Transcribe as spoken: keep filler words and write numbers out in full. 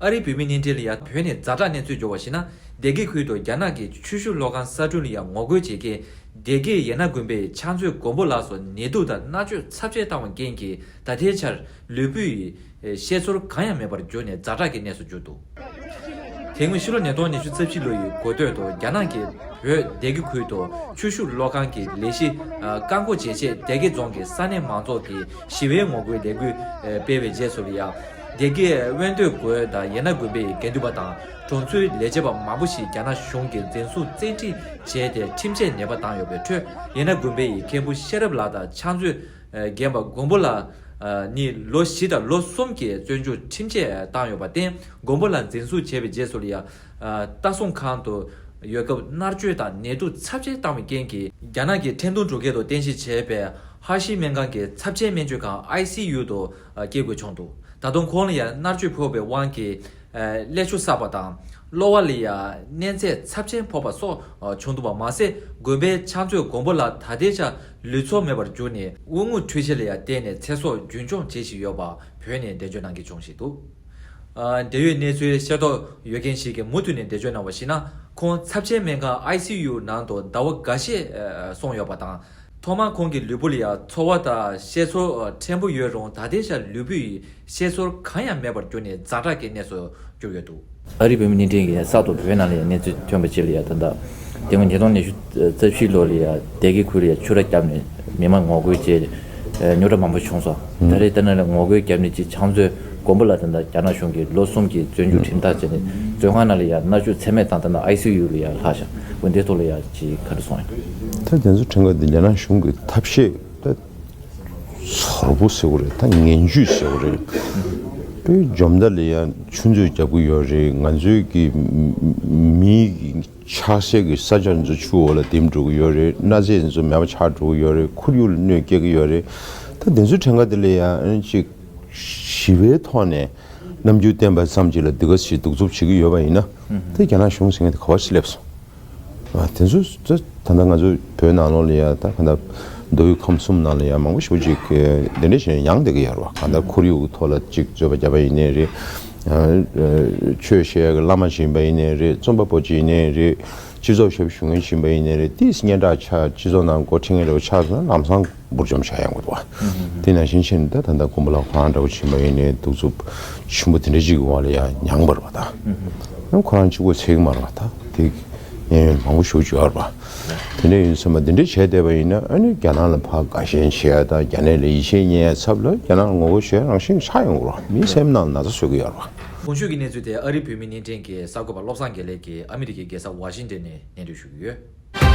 ཨ་རིའི་བོད་མི་བརྙན་འཕྲིན་ལ་ཡང་བོད་ནས་ཛ་དྲག་གནས་ཚུལ་འབྱོར་བར་གཞིགས་ན། སྡེ་དགེ་ཁུལ་དུ་རྒྱ་ནག་གི་ཆུ་ཤུགས་གློག་ཁང་གསར་སྐྲུན་ལ་ཡང་ངོ་རྒོལ་བྱེད་མཁན་སྡེ་དགེ་ཡེ་ན་དགོན་པའི་ཕྱག་མཛོད་མགོན་པོ་ལགས་སུ་ནད་དུག་དང་མནར་གཅོད་ཚབས་ཆེན་བཏང་བའི་རྐྱེན་གྱིས། ད་ལྟའི་ཆར་ལུས་པོ་ཡི་བཤད་ཚོར་གང་ཡང་མེད་པར་གྱུར་ནས་ཛ་དྲག་གི་གནས་སུ་གྱུར་འདུག། དེ་སྔོན་ཕྱི་ལོ་ཉིས་སྟོང་ཉི་ཤུ་རྩ་བཞི་ལོ་ཡི་འགོ་སྟོད་དུ་རྒྱ་ནག་གིས་བོད་སྡེ་དགེ་ཁུལ་དུ་ཆུ་ཤུགས་གློག་ཁང་གི་ལས་གཞི་བཀག་འགོག་བྱེད་ཆེད་སྡེ་དགེ་རྫོང་གི་ས་གནས་མང་ཚོགས་ཀྱིས་ཞི་བའི་ངོ་རྒོལ་ལས་འགུལ་སྤེལ་བའི་རྗེས་སུ་ལ་ཡང་། སྡེ་དགེ་དབོན་སྟོད་དགོན་དང་ཡེ་ན་དགོན་པའི་དགེ་འདུན་པ་དང་གྲོང་ཚོའི་ལས་བྱེད་པ་མང་པོ་ཞིག་རྒྱ་ནག་གཞུང་གིས་འཛིན་བཟུང་བཙན་ཁྲིད་བྱས་ཏེ་ཁྲིམས་ཆད་ནན་པ་བཏང་ཡོད་པའི་ཁྲོད། ཡེ་ན་དགོན་པའི་མཁན་པོ་ཤེས་རབ་ལགས་དང་ཕྱག་མཛོད་རྒན་པ་མགོན་པོ་ལགས་ནི་ལོ་བཞི་དང་ལོ་གསུམ་གྱི་བཙོན་འཇུག་ཁྲིམས་ཆད་བཏང་ཡོད་པར་བརྟེན། མགོན་པོ་ལགས་འཛིན་བཟུང་བྱས་པའི་རྗེས་སུ་ལ་ཡང་ལྟ་སྲུང་ཁང་དུ་ཡོད་སྐབས་མནར་གཅོད་དང་ནད་དུག་ཚབས་ཆེན་བཏང་བའི་རྐྱེན་གྱིས། རྒྱ་ནག་གི་ཁྲེང་ཏུང་འགྲུལ་སྐྱེལ་དུ་རྟེན་གཞི་བྱས་པའི་ཧྭ་ཤི་སྨན་ཁང་གི་ཚབས་ཆེན་སྨན་བཅོས་ཁང་ཨའི་སི་ཡུ་དུ་སྐྱེལ་དགོས་བྱུང་འདུག། ད་དུང་ཁོང་ལ་ཡང་མནར་གཅོད་ཕོག་པའི་དབང་གིས། ཀླད་ཤུགས་བསགས་པ་དང་གློ་བ་ལ་ཡང་གནོད་འཚེ་ཚབས་ཆེན་ཕོག་པ་སོགས་བྱུང་འདུག་པ་མ་ཟད། དགོན་པའི་ཕྱག་མཛོད་མགོན་པོ་ལགས་ད་ལྟའི་ཆར་ལུས་ཚོར་མེད་པར་གྱུར་ནས་དབུགས་འོང་འཕྲོད་བཞེས་ལ་ཡང་བརྟེན་ནས་ཚེ་སྲོག་རྒྱུན་སྐྱོང་བྱེད་བཞིན་ཡོད་པ་བོད་ནས་འགྲེལ་བརྗོད་གནང་མཁན་བྱུང་བཞིན་འདུག། འབྲེལ་ཡོད་གནས་ཚུལ་ཤེས་རྟོགས་ཡོད་མཁན་ཞིག་གིས་མུ་མཐུད་ནས་འགྲེལ་བརྗོད་གནང་བར་གཞིགས་ན། ཁོང་ཚབས་ཆེན་སྨན་ཁང་ཨའི་སི་ཡུ་ནང་དུ་ཟླ་བ་འགའ་ཤས་སོང་ཡོད་པ་དང་། ཐོག་མར་ཁོང་གི་ལུས་པོ་ལ་ཡང་ཚོར་བ་དང་བཤད་ཚོར་ཕྲན་བུ་ཡོད་རུང་། ད་ལྟའི་ཆར་ལུས་པོ་ཡི་བཤད་ཚོར་གང་ཡང་མེད་པར་གྱུར་ནས་ཛ་དྲག་གི་གནས་སུ་གྱུར་ཡོད་འདུག། ཨ་རིའི་བོད་མི་བརྙན་འཕྲིན་གྱིས་གསར་དུ་བོད་ནང་ལ་ཡང་གནས་ཚུལ་ཐོན་པ་ཅིག་ལ་ཡང་། ད་ལྟ་དེ་སྔོན་ཉིས་སྟོང་ཉི་ཤུ་རྩ་བཞི་ལོ་ལ་ཡང་སྡེ་དགེ་ཁུལ་ལ་ཡང་ཆུ་ར་བརྒྱབ་ནས་མི་མང་ངོ་རྒོལ་བྱས། རྙོག་དྲ་མང་པོ་བྱུང་སོང་། ད་རེས་ལྟ་ན་ལ་ངོ་རྒོལ་བརྒྱབ་ནས་ཅིག་ཕྱག་མཛོད་མགོན་པོ་ལགས་དེ་འདྲ་རྒྱ་ནག་གཞུང་གིས་ལོ་གསུམ་གྱི་བཙོན་འཇུག་ཁྲིམས་ཐག་བཅད་ནས་བཙོན་ཁང་ནང་ལ་ཡང་མནར་གཅོད་ཚད་མེད་དང་། དེ་འདྲ་ཨའི་སི་ཡུ་ལ་ཡང་ལྷག་བཞག། འོ་འདིའི་ཐོག་ལ་ཡང་ཅིག་ག་རེ་གསུངས་ཡོད། ད་དེ་ཚོ་ཕྲན་བུ་དེ་རྒྱ་ནག་གཞུང་གི་ཐབས་ཤེས་ད་ཚོར་པོ་ཟེར་བ་རེད། ད་ངན་ཇུས་ཟེར་བ་རེད། དཔེ་འཇོ་མདའ་ལ་ཡང་ཆུ་མཛོད་རྒྱག་གི་ཡོད་རེད། ང་ཚོའི་གི་མི་ཆགས་སའི་གི་ས་ཆ་ཚོ་ཆུ་འོག་ལ་ལྡེམ་འགྲོ་གི་ཡོད་རེད། གནའ་རྫས་ཚོ་མེད་པ་ཆགས་འགྲོ་གི་ཡོད་རེད། ཁོར་ཡུག་ལ་གནོད་སྐྱེལ་གི་ཡོད་རེད། ད་དེ་ཚོའི་ཕྲན་བུ་དེ་ལ་ཡང་ཅིག་ཞི་བའི་ཐོག་ནས་རྣམ་འགྱུར་བསྟན་པ་ཙམ་ཅིག་ལ་འདི་ག་ཞིག་གདུག་རྩུབ་བྱེད་ཀྱི་ཡོད་པ་ཡིན་ན། དེ་རྒྱ་ནག་གཞུང་ཟེར་མཁན་དེ་ག་པར་སླེབས་སོང་། ཨ་དེ་ཚོ་ད་ད་ལྟ་ང་ཚོ་བོད་ནང་ལོགས་ལ་ཡ་ད་ག་ད་མདོ་དབུས་ཁམས་གསུམ་ནང་ལ་ཡ་མང་པོ་ཞེ་པོ་ཅིག་གི་དེ་འདྲ་ཞིག་ཡང་བསྡད་ཀྱི་ཡོད་རེད་བ། ག་ད་ཁོར་ཡུག་གི་ཐོག་ལ་ཅིག་རྩོད་པ་བརྒྱབ་པ་ཡིན་ནའི་རེད། ཨ་ཆོས་བཤད་ཡ་གི་བླ་མ་ཞིག་ཡིན་པ་ཡིན་ནའི་རེད། རྩོམ་པ་པོ་ཅིག་ཡིན་ནའི་རེད། སྤྱི་ཚོགས་ཞབས་ཞུ་མཁན་ཞིག་ཡིན་པ་ཡིན་ནའི་རེད། དེ་སྙན་གྲགས་ཆགས་སྤྱི་ཚོགས་ནང་འགོ་ཁྲིད་མཁན་འདྲ་བོ་ཆགས་སོང་ན་ལམ་སང་འབུར་འཇོམས་བྱ་ཡོང་གི་འདུག་བ། དེ་ནང་བཞིན་བྱས་ནས་ད་ད་ལྟ་མགོན་པོ་ལགས་ཁོ་རང་འདྲ་བོ་ཕྱིན་པ་ཡིན་ནའི་གདུག་རྩུབ་ཆེན་པོ་དེ་འདྲ་ཅིག་གི་འོག་ལ་ཡང་མྱངས་པ་རེད་བ། ད་ཁོ་རང་གཅིག་པོ་ཚད་ཀྱི་མ་རེད་བ། ད་དེ་གཡས་གཡོན་མང་པོ་ཞེ་པོ་ཅིག་ཡོད་རེད་བ། དེ་འདྲ་ཡིན་ཙང་མ་དེ་འདྲ་བྱས་བསྡད་པ་ཡིན་ན། ཨ་ནི་རྒྱ་ནག་ལ་ཕར་དགའ་ཞེན་བྱེད་ཡ་དང་རྒྱ་ནག་ལ་ཡིད་ཆེས་རྙེད་ཡ་ཚབ་ལ་རྒྱ་ནག་ལ་ངོ་རྒོལ་བྱེད་ཡ་རང་བཞིན་ཆགས་ཡོང་གི་རེད་བ། མིའི་སེམས་ནང་ན་ཚ་བཟོ་གི་ཡོད་རེད་བ། གོང་ཞུས་ཀྱི་གནས་ཚུལ་དེ་ཨ་རིའི་བོད་མི་བརྙན་འཕྲིན་གྱི་གསར་འགོད་པ་བློ་བཟང་དགེ་ལེགས་ཀྱིས་ཨ་མི་རི་ཀའི་རྒྱལ་ས་ཝ་ཤིང་ཏན་ནས་སྙན་སྒྲོན་ཞུ་གི་ཡོད།